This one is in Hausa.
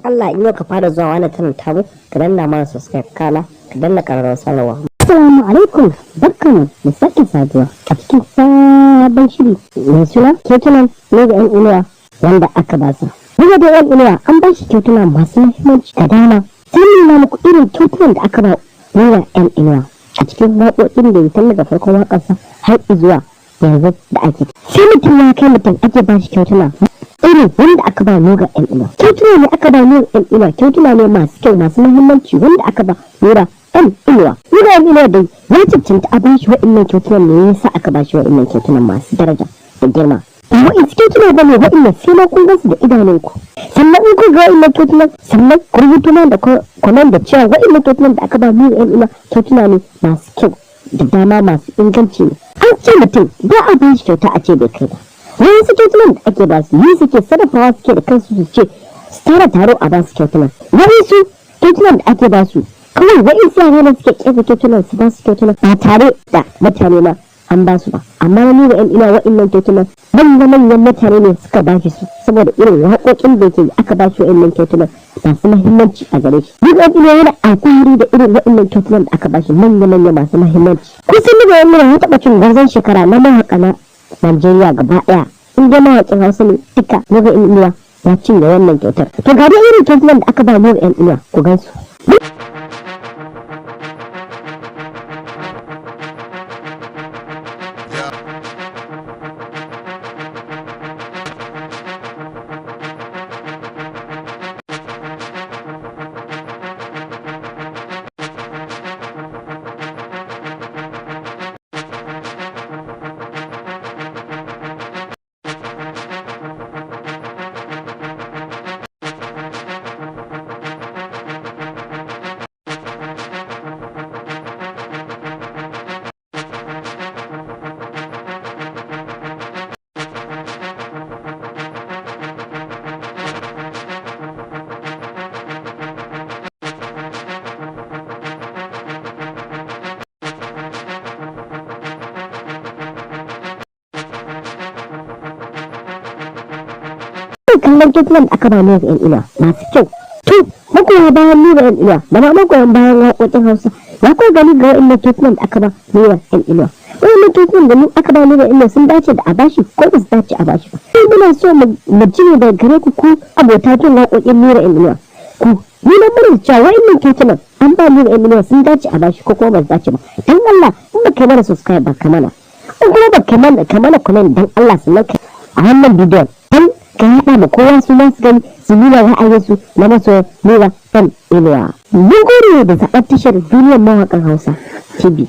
Allah, in yau ka fara zuwa wannan channel tamu, ka danna mana subscribe, kana ka danna ƙararrawar sanarwa. Assalamu alaikum, barkanmu da sake saduwa a cikin sabon shiri mai suna kyautunan Nura M Inuwa wanda aka ba sa. Nura da M Inuwa an ba shi kyautuna masu muhimmanci da dama. Sai nuna muku irin kyautunan da aka ba Nura M Inuwa a cikin waƙoƙin da ya tun daga farkon waƙarsa har zuwa yanzu da ake. Sai mutum ya kai mutum ake ba shi kyautuna irin wanda aka ba Nura M Inuwa. Kyautuna ne aka ba Nura M Inuwa, kyautuna ne masu kyau, masu muhimmanci wanda aka ba Nura M Inuwa. Nura M Inuwa dai ya cancanta a bashi wa'innan kyautunan ne yasa aka bashi wa'innan kyautunan masu daraja da girma. Ba wa'insu kyautuna ba ne wa'innan, sai ma kun gansu da idanunku. Sannan in kun ga wa'innan kyautunan, sannan ku rubuto mana da comment da cewa wa'innan kyautunan da aka ba Nura M Inuwa kyautuna ne masu kyau da dama, masu inganci ne. An ce mutum ba a ba shi kyauta a ce bai kai ba. Wayansu kyautunan da ake ba su, yi suke sarrafawa suke da kansu, su ce su tara taro a ba su kyautunan. Wayansu kyautunan da ake ba su, kawai wa'insu yara ne suke kesa kyautunan su ba su kyautunan ba tare da mutane ma an ba su ba. Amma na Nura M Inuwa, wa'innan kyautunan manya manyan mutane ne suka ba shi su, saboda irin waƙoƙin da yake aka ba shi wa'innan kyautunan masu muhimmanci a gare shi. Nura M Inuwa yana alfahari da irin wa'innan kyautunan da aka ba shi, manya manya masu muhimmanci. Kusan Nura M Inuwa ya taɓa cin gwarzon shekara na mawaƙa na Najeriya gaba ɗaya. In dai mawaƙin Hausa ne duka, Nura M Inuwa ya cinye wannan kyautar. To, ga dai irin kyautunan da aka ba Nura M Inuwa, ku gansu. Kallon kyautunan da aka ba Nura M Inuwa masu kyau. To, magoya bayan Nura M Inuwa da ma magoyan bayan waƙoƙin Hausa, ya kuwa gani ga wa'innan kyautunan da aka ba Nura M Inuwa? Wa'innan kyautunan da aka ba Nura M Inuwa sun dace da a bashi ko ba su dace a bashi ba? Sai muna so mu ji ne daga gare ku, ku abota jin waƙoƙin Nura M Inuwa. Ku nuna mana cewa wa'innan kyautunan an ba Nura M Inuwa sun dace a bashi ko kuma ba su dace ba. Dan Allah, in ba kai mana subscribe ba, ka mana. In kuma ba kai mana, ka mana comment dan Allah, sannan ka a wannan bidiyon dan ka haɗa ma kowa su ma su gani, su nuna ra'ayinsu na masoyan Nura M Inuwa. Mun gode da zaɓar tashar Duniyar Mawaƙan Hausa TV.